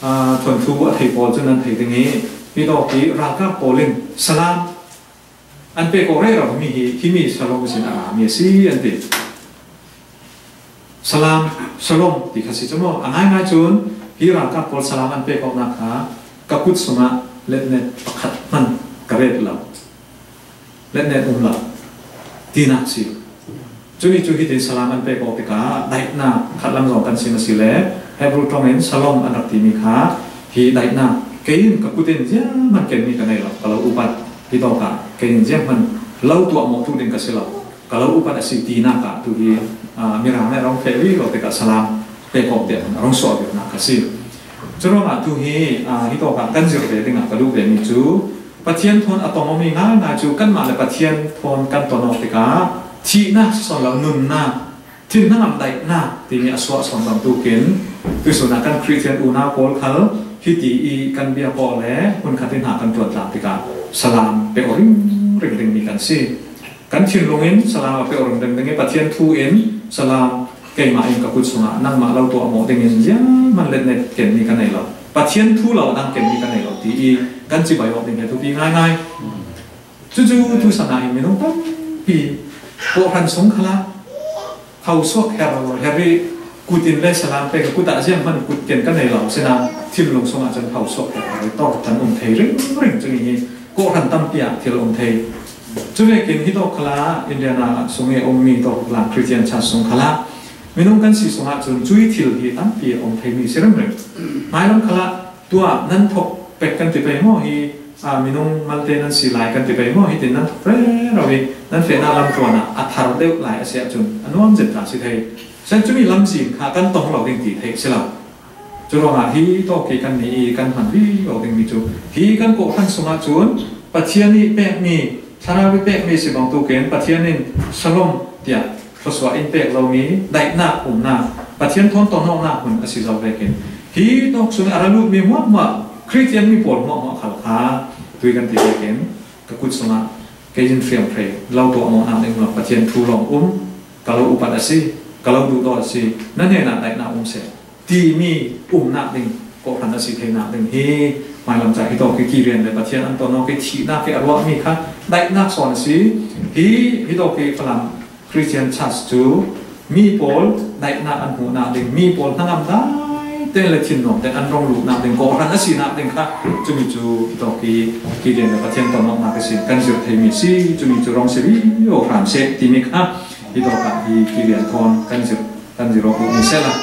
aa, thuanthu a thei pawl cun an thei ding i, hitawk i ralkap pawl in Salam an pek awk rero mi hi, himi Shalom sin a rami a si an ti. Salam, Shalom ti kha si cu maw? A ngaingai cun hi ralkap pawl Salam an pek awknak kha ka kut sungah letnet pakhat hman ka ret lo, letnet um lo tinak si. Cumi cu hitin Salam an pek awk tikah daihnak khat lam zong kan sim a si le Hebru ṭong in Shalom an rak timi kha hi daihnak, kei in ka kut in zianghman kenmi ka nei lo, ka lo upat, hitawk ah kei in zianghman lo tuah mawh tuk ding ka si lo, ka lo upat a si tinak ah tu hi, aa, Mirang nih a rung feh vivo tikah Salam pek awk tiah a rung suah vivonak kha si. Curuangah tu hi, aa, hitawk ah kan zir ve dingah ka duh vemi cu Pathian thawn a ton awkmi ngaingai cu kanmah le Pathian thawn kan ton awk tikah thihnak si sawn lo, nunnak, thinhhnangam daihnak timi a suah sawn bantukin tuisun ah kan Khristian unau pawl khal hiti i kan biak awk le hmunkhat i hna kan ṭuan tlang tikah Salam pe aw ringring dingmi kan si. Kan thinlung in Salam a pe aw ringring ding i Pathian thu in Salam keimah in ka kut sungah nangmah lo tuah mawh dingin zianghman letnet kenmi ka nei lo, Pathian thu lo a dang kenmi ka nei lo ti i kan cibai awk ding hi a thupi ngaingai. Cucu tusan ah hin minung tampi kawhhran sung khalah hausuak her her i kut in le Salam pe ka kut ah zianghman kut ken ka nei lo sinain thinlung sungah cun hausuak her her i tor kan um thei ringring. Cumi hi kawhhran tampi ah thil um thei. Cuvekin hitawk khalah Indiana sung i a ummi tawk lang Christian Church sung khalah minung kan si sungah cun cui thil hi tampi a um theimi si ringring. Hmailam khalah tuah nan thok pek kan ti pei maw hi, aa, minung malte nan si lai kan ti pei maw, hitin nan thok rero i nan fehnak lamtluan ah a thar deuh lai a si ahcun a nuam zet ta si thei. Cun cumi lamzin kha kan tong lo ding ti theih si lo. Curuangah hi tawk i kannih i kan hman vivo dingmi cu hi kan kawhhran sungah cun Pathian ih pekmi, Thlarau ih pekmi si bantukin Pathian in Shalom tiah thluasuah in pek lomi daihnak umnak, Pathian thawn ton awknak hmun a si zo vekin hi tawk sung a ra lutmi hmuahhmuah, Khristian mi pawl hmuahhmuah khal kha tui kan ti vekin ka kut sungah kei in hriamhrei lo tuah mawhnak ding lo, Pathian thu lawng um, ka lo upat a si, ka lo duhdaw a si, na hnenah daihnak um seh timi umnak ding kawhhran a si theinak ding hi. Hmailam ca hitawk i kirian le Pathian an ton awk i thihnak i a ruahmi kha daihnak sawn a si. Hi hitawk i Falam Christian Church cu mi pawl daihnak an hmuhnak ding, mi pawl hnangam dai te le thinnuam te an rung luhnak ding kawhhran a sinak ding kha cumi cu hitawk i kirian le Pathian ton awknak ihsin kan zir theimi si. Cumi cu rung si vivo hram seh timi kha hitawk ah hi kirian thawn kan zir kan zir awk duhmi sehla.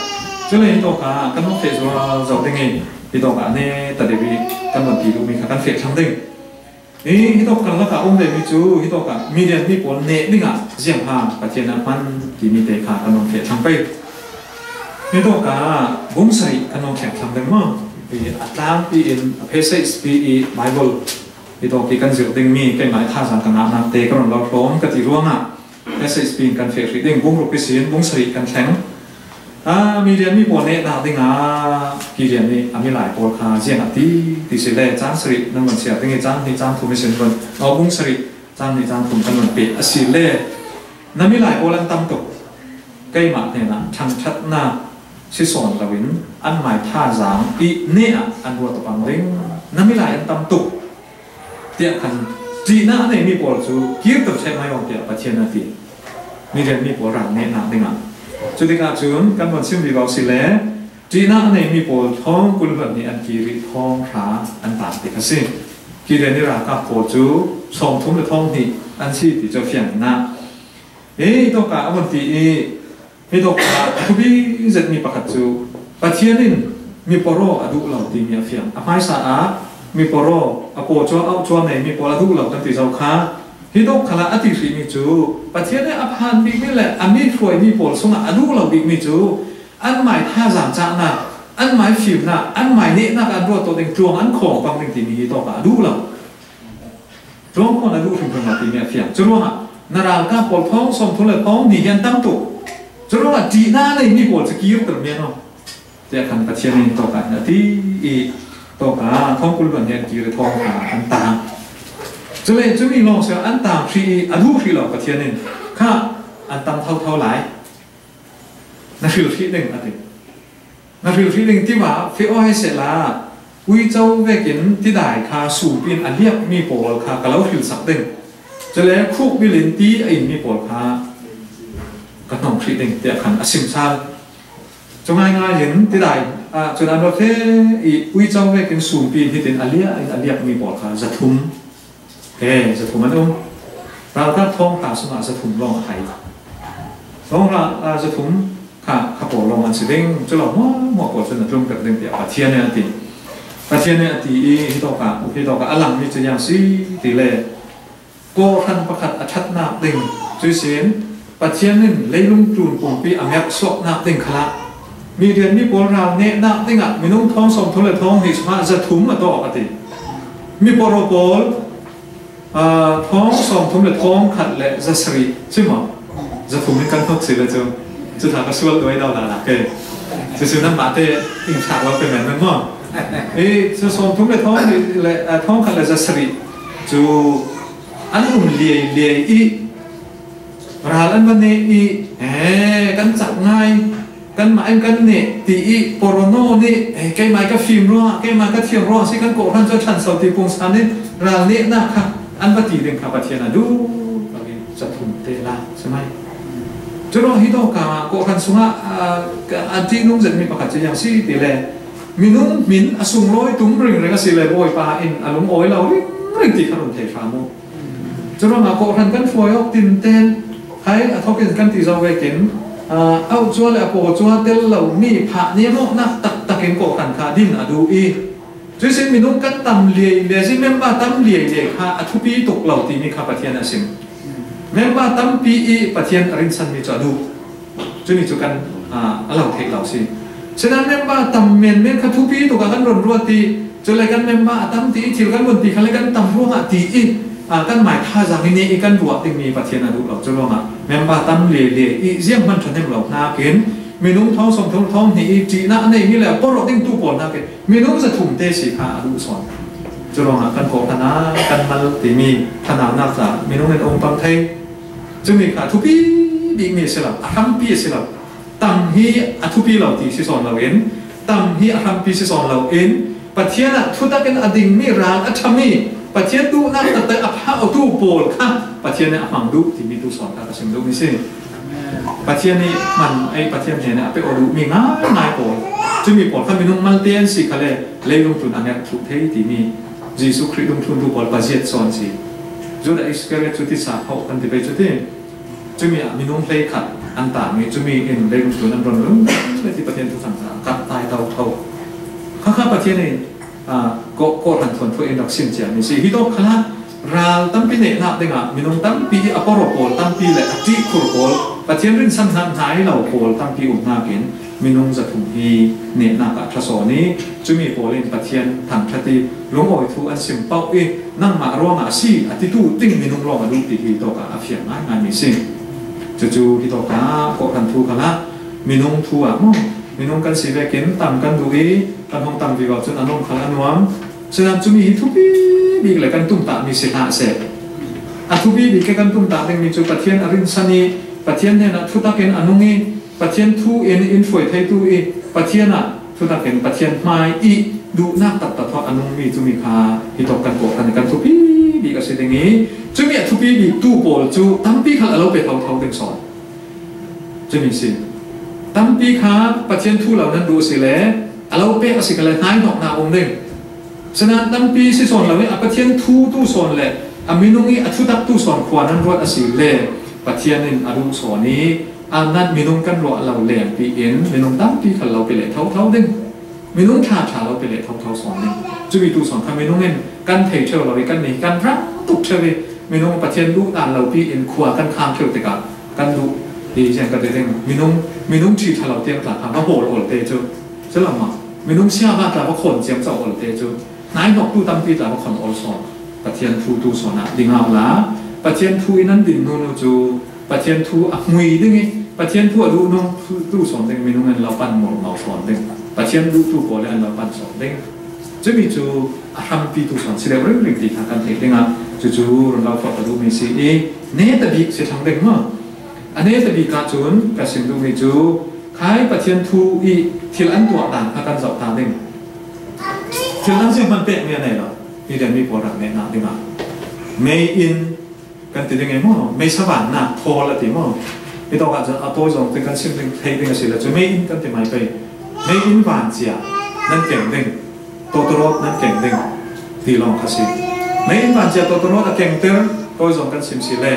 Cule hitawk ah kan hmuh feh zual zo ding i hitawk ah ne ta deuh i kan von ti duhmi kha kan feh thlang ding. Hi hitawk karlak ah um vemi cu hitawk ah milian mi pawl neh dingah ziangha Pathian a hman timi te kha kan von feh thlang pei. Hitawk ah bung sarih kan von feh thlang ding maw? Hi a tlangpi in a phesei pi i Bible hitawk i kan zir dingmi keimah i thazaang ka ngahnak te ka run lo hlawm ka ti ruangah S H P in kan feh hrih ding, bung ruk ihsin bung sarih kan thleng. Ah, milian mi pawl nehnak dingah kilian nih a milai pawl kha ziang a ti, ti si le, cang sarih nan van siar ding i cang hnih cang thum ihsin van, aw, bung sarih cang hnih cang thum kan van peh a si le, na milai pawl an tam tuk. Keimah hnenah thangṭhatnak si sawn loin anmai thazaang i neh ah an ruat a pang ding. Na milai an tam tuk. Tiah khan ṭihnak a neimi pawl cu kir tuk seh mai awng tiah Pathian a ti. Milian mi pawl ral nehnak dingah. Cu tikah cun kan von sim vivo si le ṭihnak a neimi pawl thawng kul hluan nih an kir i thawng hra an tang ti kha si. Kilian i ralkap pawl cu sawm thum le thawng hnih an si ti cu a fiang in ah. Hi tawkah a von ti i Hi tawkah a thupi zetmi pakhat cu Pathian in mi porh aw a duh lo timi a fiang. A hmaisa ah mi poro, a paw cua, auh cua nei mi pawl a duh lo kan ti zo kha. Hi dawk khalah a ti hrih mi cu Pathian nih a phan bik mi le a mi hruai mi pawl sungah a duh lo bik mi cu anmai thazaang cahnak, anmai fimnak, anmai nehnak an ruat ding tluang an khawng pang ding timi hi tawkah a duh lo. Tluang khawng a duh hrimhrim lo timi a fiang. Curuangah na ralkap pawl thawng sawmthum le thawng hnih hian tam tuk. Curuangah ṭihna nei mi pawl cu kir ter men aw. Tiah khan Pathian in tawkah a ti i tawkah thawng kul luan hian kir i thawng kha an tang. Cule cumi lawng seh an tang hrih i a duh hrih lo Pathian in kha an tam thotho lai. Na hril hrih ding a ti. Na hril hrih ding tiva feh aw hai sehla uico vekin tidai kha sumpi in a liak mi pawl kha ka lo hrilsak ding. Cule khuk bilin ti a in mi pawl kha ka hnawng hrih ding tiah khan a sim sal. Cu ngaingai in tidai ah cun an va feh i uico vekin sumpi in hitin a liak in a liak mi pawl kha zathum. He, zathum an um. Ralkap thawng hra sungah zathum lawng a hai. Thawng hra, ah, zathum kha, kha pawl lawng an si ding. Cu lo hmuahhmuah pawl cun a tlung pek ding tiah Pathian nih a ti. Pathian nih a ti i hi tawkah, hi tawkah a langmi cu ziang si ti le kawhhran pakhat a ṭhatnak ding cu sin Pathian in leilung tlun pumpi a merh suaknak ding khalah mi rian mi pawl ral nehnak dingah minung thawng sawmthum le thawng hnih sungah zathum a tawk a ti. Mi poro pawl, aa, thawng sawmthum le thawng khat le zasarih si maw? Zathum in kan hnawt si le cu. Cu hna ka sual duai dau lala ke. Cucu nanmah te in thlak lo pe men men maw? I cu sawmthum le thawng hnih le, aa, thawng khat le zasarih cu an um liai liai i ral an va neh i, he, kan cak ngai, kanmah in kan neh ti i porono nih, he, keimah ka fim ruangah, keimah ka thiam ruangah si kan kawhhran cu a ṭhanso ti pungsan in ral nehnak kha an va ti ding kha Pathian a duh lo in zathum te la si mai. Curuang hi tawkah kawhhran sungah, aa, ka, a ṭihnung zetmi pakhat cu ziang si ti le minung hmin a sunglawi tum ringring a si le Bawipa in a lungawi lo ringring ti kha run thei hram uh. Curuangah kawhhran kan hruai awk tinten hai a thawkin kan ti zo vekin, aa, auh cua le a paw cua tel lo mi phah niamawhnak taktak in kawhhran kha din a duh i, cuihsin minung kan tam liai liai, si member tam liai liai kha a thupi tuk lo timi kha Pathian a sim. Member tampi i Pathian a rinsanmi cu a duh. Cumi cu kan, aa, a lo theih lo si. Sinain member tam menmen kha thupi tuk ah kan run ruat i, cule kan member a tam ti i thil kan run ti kha le kan tam ruangah ti i, aa, kan mai thazaang i neh i kan ruah dingmi Pathian a duh lo. Cu ruangah member tam liai liai i zianghman ṭhahnem lo hnakin minung thawng sawmthum thawng hnih i ṭihna a neimi le a porh dingtu pawl hnakin minung zathum te si kha a duh sawn. Cu ruangah kan kawhhran ah kan mal timi thanaunak caah minung in a um pang thei. Cumi kha a thupi bikmi a si lo, a hrampi a si lo. Tam hi a thupi lo ti si sawn loin, tam hi a hrampi si sawn loin, Pathian ah thutak in a dingmi, ral a ṭhami, Pathian duhnak taktak a phautu pawl kha Pathian nih a hmang duh timi tu sawn kha ka sim duhmi si. Pathian nih hman ei Pathian hnen ah a pe aw duhmi ngaingai pawl, cumi pawl kha minung malte an si khale leilung tlun a ngerh thluh thei timi Jesuh Khrih dungthluntu pawl paziat sawn si. Judah Iskariot cu tisa tho kan ti pei cu ti. Cumi ah minung hleikhat an tang i cumi in leilung tlun an run run le ti Pathian thuthang kha a kap tai tho tho. Khakha Pathian in, aa, kawh, kawhhran thuanthu in rak sim ciami si. Hi tawk khalah ral tampi nehnak dingah minung tampi i a poro pawl tampi le a ṭihkhur pawl Pathian rinsan hna hnai lo pawl tampi um hnakin minung zathum hi nehnak ah ṭha sawn i cumi pawl in Pathian thangṭhat i lungawi thu an sim pauh i nangmah ruangah a si a titu ting minung lawng a duh ti hi tawkah a fiang ngaingaimi si. Cucu hi tawkah kawhhran thu khalah minung thu ah maw, minung kan si vekin tam kan duh i kan hong tam vivo cun a nuam khalah a nuam. Sinain cumi hi thupi bik le kan tumtahmi si hlah seh. A thupi bik i kan tumtah dingmi cu Pathian a rinsan i Pathian hnenah thutak in a nung i Pathian thu in in hruai theitu i Pathian ah thutak in Pathian hmai i duhnak taktak thawh a nungmi cumi kha hi tawk kan kawhhran kan thupi bik a si ding i cumi a thupi bik tu pawl cu tampi khal a lo pe thotho ding sawn. Cumi si. Tampi kha Pathian thu lo nan duh a si le a lo pek a si kha le hnaihnawhnak um ding. Sinain tampi si sawn lo i a Pathian thu tu sawn le a minung i a thutak tu sawn khua nan ruat a si le Pathian in a duh sawn i a nan minung kan ruah lo lengpi in minung tampi khal lo pe leh thotho ding. Minung ṭha ṭha lo pe leh thotho sawn ding. Cumi tu sawn kha minung in kan thei ṭheu lo i kan nei kan rang tuk ṭheu i minung Pathian duh dan lo pi in khua kan khang ṭheu tikah kan duh i ziang ka ti ding. Minung, minung ṭhi ṭha lo tiang tla kha va hawl awl te cu. Cu lo maw? Minung sia va tla va khawn ciam co awl te cu. Nai hnok tu tampi tla va khawn awl sawn. Pathian thu tu sawn ah ding au la. Pathian thu i nan din nu nu cu Pathian thu a hmui ding i, Pathian thu a duh nu tu sawn ding minung in lo pan mawlmau sawn ding. Pathian duhtu pawl in an lo pan sawn ding. Cumi cu a hrampi tu sawn si deuh ringring ti kha kan theih dingah cucu run lo fawk ka duhmi si i, neta bik si thlang ding maw? A neta bik ahcun ka sim duhmi cu khai Pathian thu i thil an tuah dan kha kan zoh ta ding. Thil dang si hman pekmi a nei lo. Hi rianmi pawl rak nehnak dingah mei in kan ti ding e maw? Mei savannak pawl a ti maw? Hi tawk ahcun a tawi zong te kan sim ding, theih ding a si le cu mei in kan ti mai pei. Mei in vancia nan keng ding, tawtawrawt nan keng ding ti lawng kha si. Mei in vancia tawtawrawt a kengter tawi zong kan sim si le.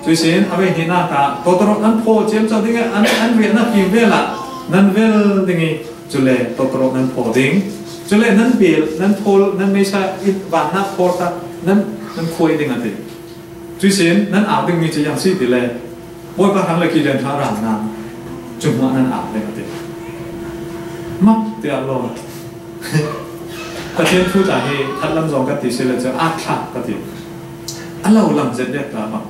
Cuisin a vei hnihnak ah tawtawrawt nan phaw ciamco ding i an, an riahnak kimvel ah nan vel ding i cule tawtawrawt nan phaw ding. Cule nan bel, nan thawl, nan meisa in vannak thawl kha nan, nan khuai ding a ti. Cuisin nan au dingmi cu yang si ti le Bawipa hrang le kilen hrang ralnam cu hmuah nan au ding a ti. Mak tiah law Pathian thu ta hi khat lam zong kan ti si le cu aa thlak ka ti. A lo lam zet dek ta bang.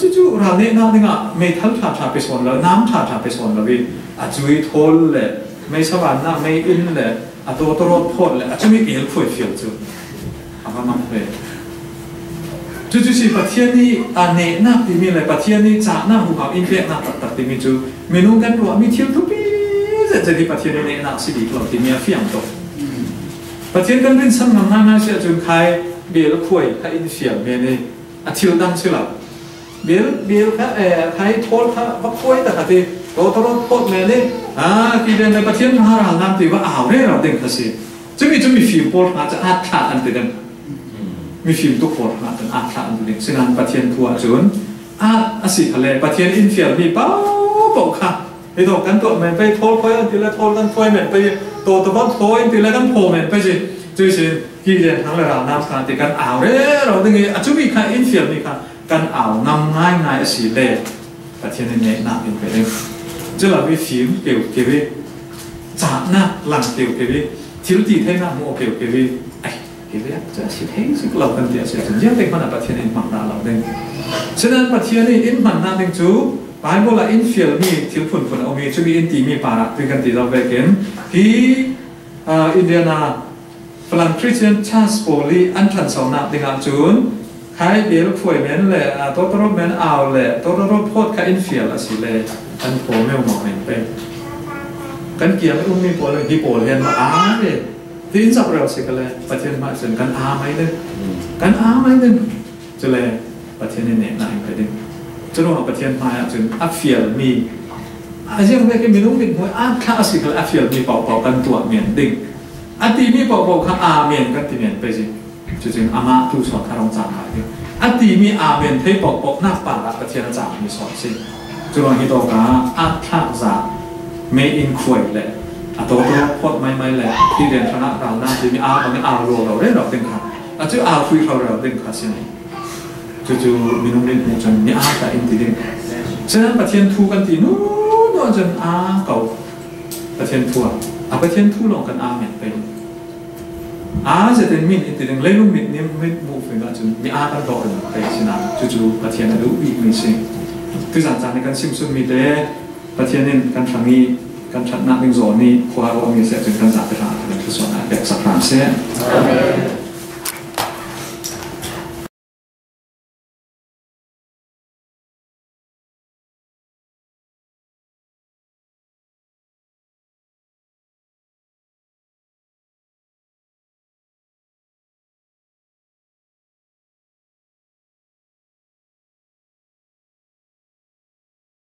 Cucu ral nehnak dingah meithal ṭha ṭha pe sawn lo, nam ṭha ṭha pe sawn lo i a cui thawl le meisa vannak mei in le a tawtawrawt phawt le a cumi el khuai fial cu a va mang ve. Cucu si Pathian i a nehnak timi le Pathian i cahnak huhau in peknak taktak timi cu minung kan ruahmi thil thupi zetzet hi Pathian i nehnak si bik lo timi a fiang tuk. Pathian kan rinsan ngam ngaingai si ahcun khai bel khuai kha in fial men i a thil dang si lo. Bel, bel kha, eh, khai thawl kha va khuai ta kha ti. Tawtawrawt phawt men i, ah, kilen le Pathian hna ralnam ti va au rero ding kha si. Cumi cu mifim pawl hna cu aa thlak an ti ding. Mifim tuk pawl hna cun aa thlak an ti ding. Sinain Pathian thu ahcun aa a si kha le Pathian in fialmi paohpaoh kha Hi tawk kan tuah men pei, thawl khuai an ti le thawl kan khuai men pei, tawtawrawt thawi an ti le kan phaw men pei si. Cuisin kilen hrang le ralnam kha ti kan au rero ding i a cumi kha in fialmi kha kan au ngam ngaingai a si le Pathian in nehnak in pe ding. Cu lo i fim keu keu i cahnak lang keu keu i thil ti theinak hmuh keu keu i ai Hi ve cu a si thei zik lo kan ti a si ahcun, ziangtik hmanh ah Pathian in hmang dah lo ding. Sinain Pathian i in hman hna ding cu Baibal ah in fialmi thil phunphun a um i, cumi in timi parah tui kan ti lo vekin, hi, aa, Indiana Falam Christian Church pawl i an ṭhansonak ding ahcun, khai bel khuai men le, aa, tawtawrawt men au le tawtawrawt phawt kha in fial a si le, kan phaw meumaw men pei. Kan kiang i ummi pawl hi pawl hian ma aa ve. Ti in zoh rero si kha le, Pathian hmai cun kan aa mai ding. Kan aa mai ding. Cule Pathian in nehnak in pe ding. Curuangah Pathian hmai ahcun a fialmi, a ziang vekin minung mithmuh aa thlak a si kha le, a fialmi paohpaoh kan tuah men ding. A timi paohpaoh kha amen kan ti men pei si. Cucun amah tu sawn kha rung cang lai ding. A timi amen thei paohpaoh nak parah Pathian a cangmi sawn si. Curuang hi tawk ah aa thlak za mei in khuai le a tawtawrawt phawt maimai le hi rian hrangah ralnam timi aa bang i au lo lo rero ding kha, a cu au hrui hro rero ding kha si. Cucu minung nih hmuh cun mi aa tla in ti ding. Sinain Pathian thu kan ti nu nu cun aa ko. Pathian thu ah a Pathian thu lawng kan aa men pei. Aa zetin min in ti ding, leilung mit nim mit hmuh fing ahcun mi aa kan hlawh rih pei si nain cucu Pathian a duh bikmi si. Tuzan caan nih kan sim sunmi te Pathian in kan hrang i kan ṭhatnak ding zawn i khua a ruahmi si ahcun kan zate hrang ah kan thluasuahnak pek sak hram seh. Amen.